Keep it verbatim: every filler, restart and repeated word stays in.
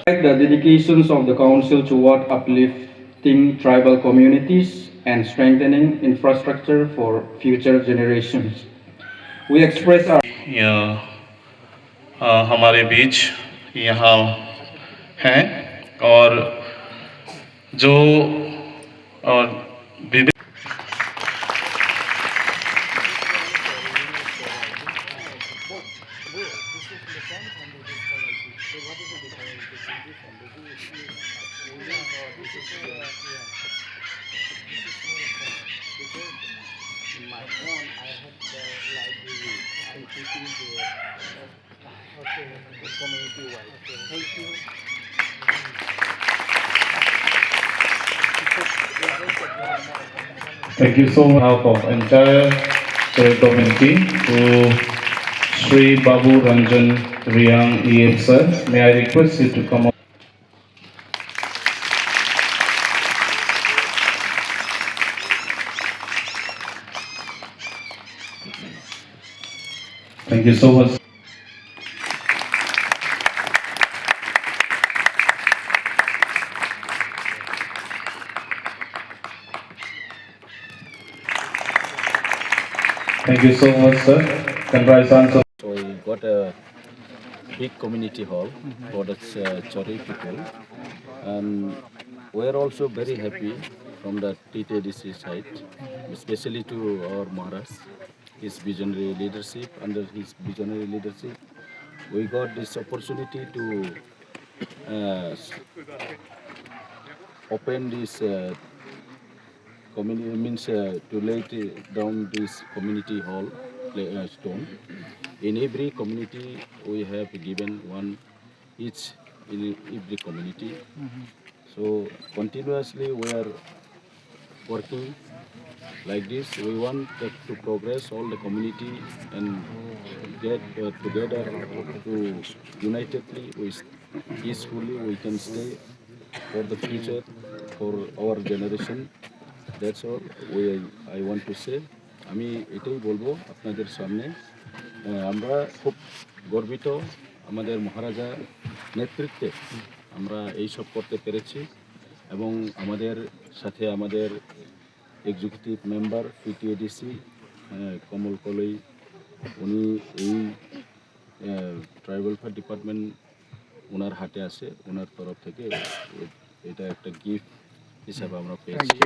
Like the dedications of the Council toward uplifting tribal communities and strengthening infrastructure for future generations. We express our यहाँ, अ, हमारे बीच यहाँ हैं और जो, अ, विभिन्न Thank you so much on behalf of entire Chorei community to Shri Babu Ranjan Reang E F sir. May I request you to come up? Thank you so much. Thank you so much, sir. Congratulations. So we got a big community hall for the, uh, Chorei people, and we are also very happy from the T T A D C side, especially to our Maharaj, his visionary leadership. Under his visionary leadership, we got this opportunity to, uh, open this, uh, community, means, uh, to lay it down this community hall, play, uh, stone. In every community, we have given one each in every community. So continuously we are working like this. We want that to progress all the community and get, uh, together to unitedly, we s-, peacefully we can stay for the future, for our generation. That's all we, I want to say. আমি এটাই বলবো আপনাদের সামনে, আহ, আমরা খুব গর্বিত আমাদের মহারাজা নেতৃত্বে আমরা এই সব করতে পেরেছি, এবং আমাদের সাথে আমাদের এক্সিকিউটিভ মেম্বার পিটিএডিসি, আহ, কমল কলই, উনি এই, আহ, ট্রাইবাল ডিপার্টমেন্ট ওনার হাতে আছে, ওনার তরফ থেকে এ-, এটা একটা গিফট হিসাবে আমরা পেয়েছি।